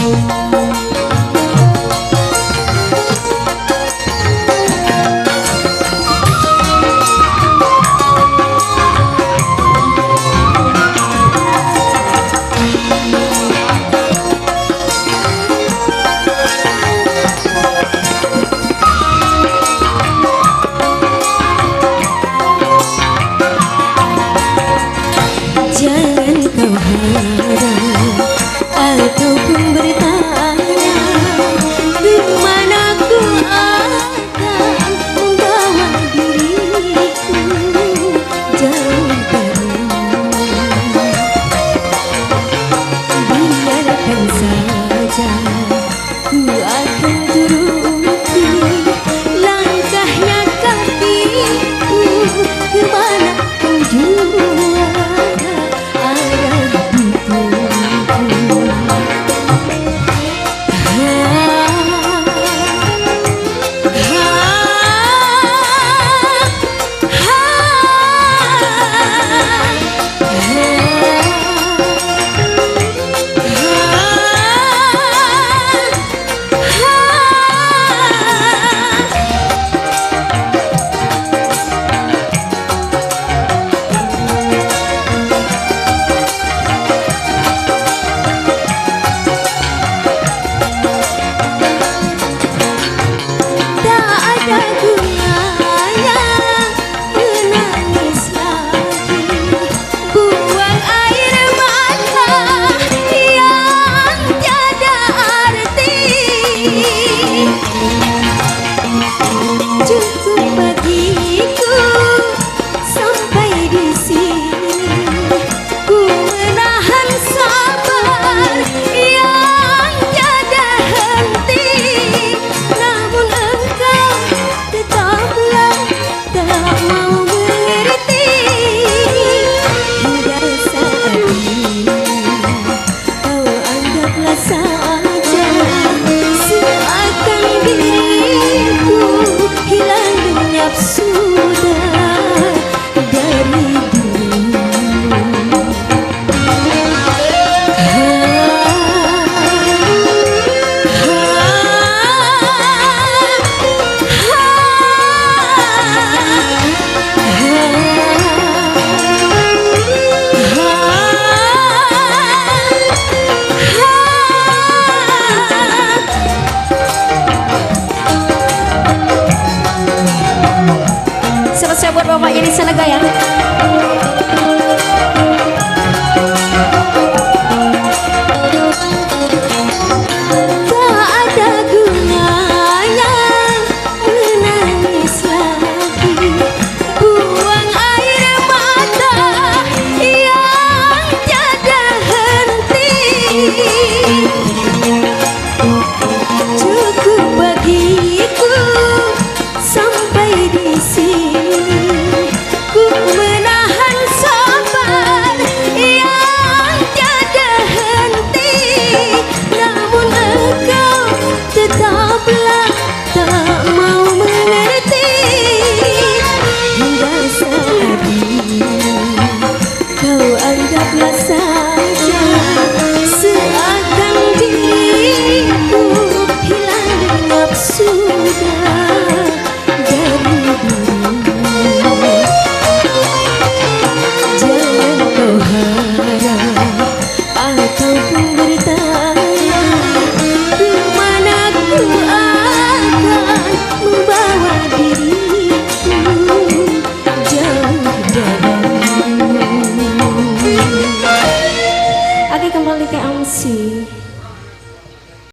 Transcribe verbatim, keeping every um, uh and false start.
Jangan kau harap ataupun bertanya, di mana ku akan membawa diriku jauh darimu. Biarkan saja. Ku akan turuti langkahnya kakiku, ke mana pun jua arah dituju. Ha, ha, ha, ha, ha. Tak ada gunanya menangis lagi. Buang air mata yang tiada arti. Cukup bagiku sampai di sini. Ku menahan sabar yang tiada henti. Namun engkau tetaplah tak mau mengerti. Hingga saat ini kau anggaplah saja seakan diriku hilang lenyap sudah dari dirimu. Spesial buat bapaknya di sana, Gayang. Tak ada gunanya menangis lagi. Buang air mata yang tiada henti. Cukup bagiku sampai di sini. Ku menahan sabar yang tiada henti. Namun engkau tetaplah tak mau mengerti. Hingga saat ini kau anggaplah saja seakan diriku hilang lenyap sudah dari dirimu. Jangan kau harap ataupun bertanya, ke mana ku akan membawa diriku jauh darimu. Oke, kembali ke M C.